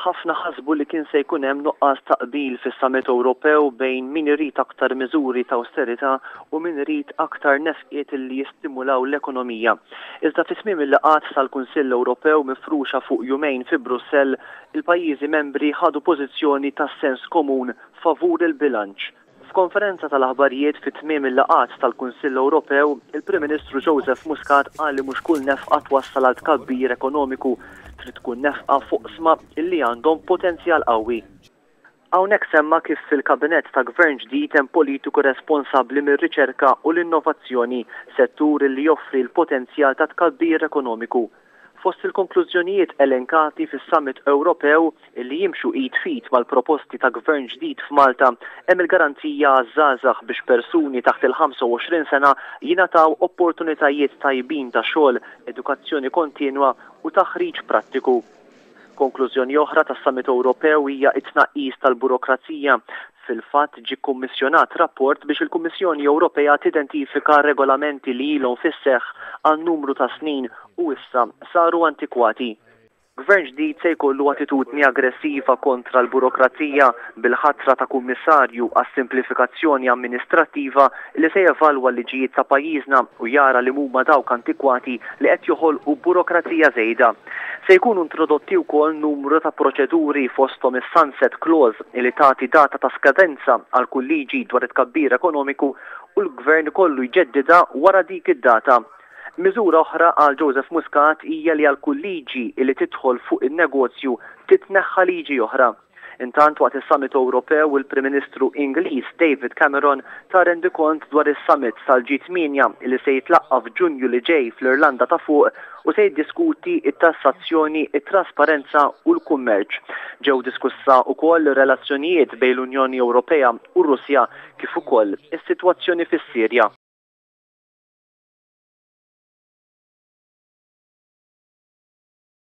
Ħafna ħasbu li kien se jkun hemm nuqqas ta' qbil fis-Summit Ewropew bejn min irid aktar miżuri ta' awsterità u min irid aktar nefqiet li jistimulaw l-ekonomija. Iżda fi tmiem il-laqgħat tal-Kunsill Ewropew mifruxa fuq jumejn fi Brussell, il-pajjiżi membri ħadu pożizzjoni ta' sens komun favur il-bilanċ. F'konferenza tal-aħbarijiet fi tmiem il-laqgħat tal-Kunsill Ewropew, il-Prim Ministru Joseph Muscat qal li mhux kull nefqa twassal għal tkabbir ekonomiku, trid tkun nefqa f'oqsma li għandhom potenzjal qawwi. Hawnhekk semma kif fil-Kabinett ta' Gvern ġdid hemm politiku responsabbli mir-riċerka u l-innovazzjoni, settur li joffri l-potenzjal ta' tkabbir ekonomiku. Fost il-konklużjonijiet elenkati fis-Summit Ewropew li jimxu id f'id mal-proposti ta' Gvern ġdid f'Malta hemm il-garanzija għaż-żgħażagħ biex persuni taħt il-25 sena jingħataw opportunitajiet tajbin ta' xogħol, edukazzjoni kontinwa u taħriġ prattiku. Konklużjoni oħra tas-Summit Ewropew hija t-tnaqqis tal-burokrazija. Fil-fatt ġie kkummissjonat rapport biex il-Kummissjoni Ewropea tidentifika regolamenti li ilhom fis-seħħ għal numru ta' snin u issa saru antikwati. Gvern ġdid se jkollu attitudni aggressiva kontra l-burokrazija bil-ħatra ta' Kummissarju għas-Simplifikazzjoni Amministrattiva li se jevalwa l-liġijiet ta' pajjiżna u jara li mhuma dawk antikwati li qed joħolqu burokrazija żejda. Se jkunu introdotti wkoll numru ta' proċeduri fosthom is-sunset clause li tagħti data ta' skadenza għal kull liġi dwar it-tkabbir ekonomiku u l-Gvern ikollu jġeddidha wara dik id-data. Miżura oħra għal Joseph Muscat hija li għal kull liġi li tidħol fuq in-negozju titneħħa liġi oħra. Intant waqt is-Summit Ewropew il-Prim Ministru Ingliż David Cameron ta rendikont dwar is-Summit tal-G8 li se jitlaqqa' f'Ġunju li ġej fl-Irlanda ta' Fuq u se jiddiskuti t-tassazzjoni, it-trasparenza u l-kummerċ. Ġew diskussa wkoll ir-relazzjonijiet bejn l-Unjoni Ewropea u r-Russja kif ukoll is-sitwazzjoni fis-Sirja.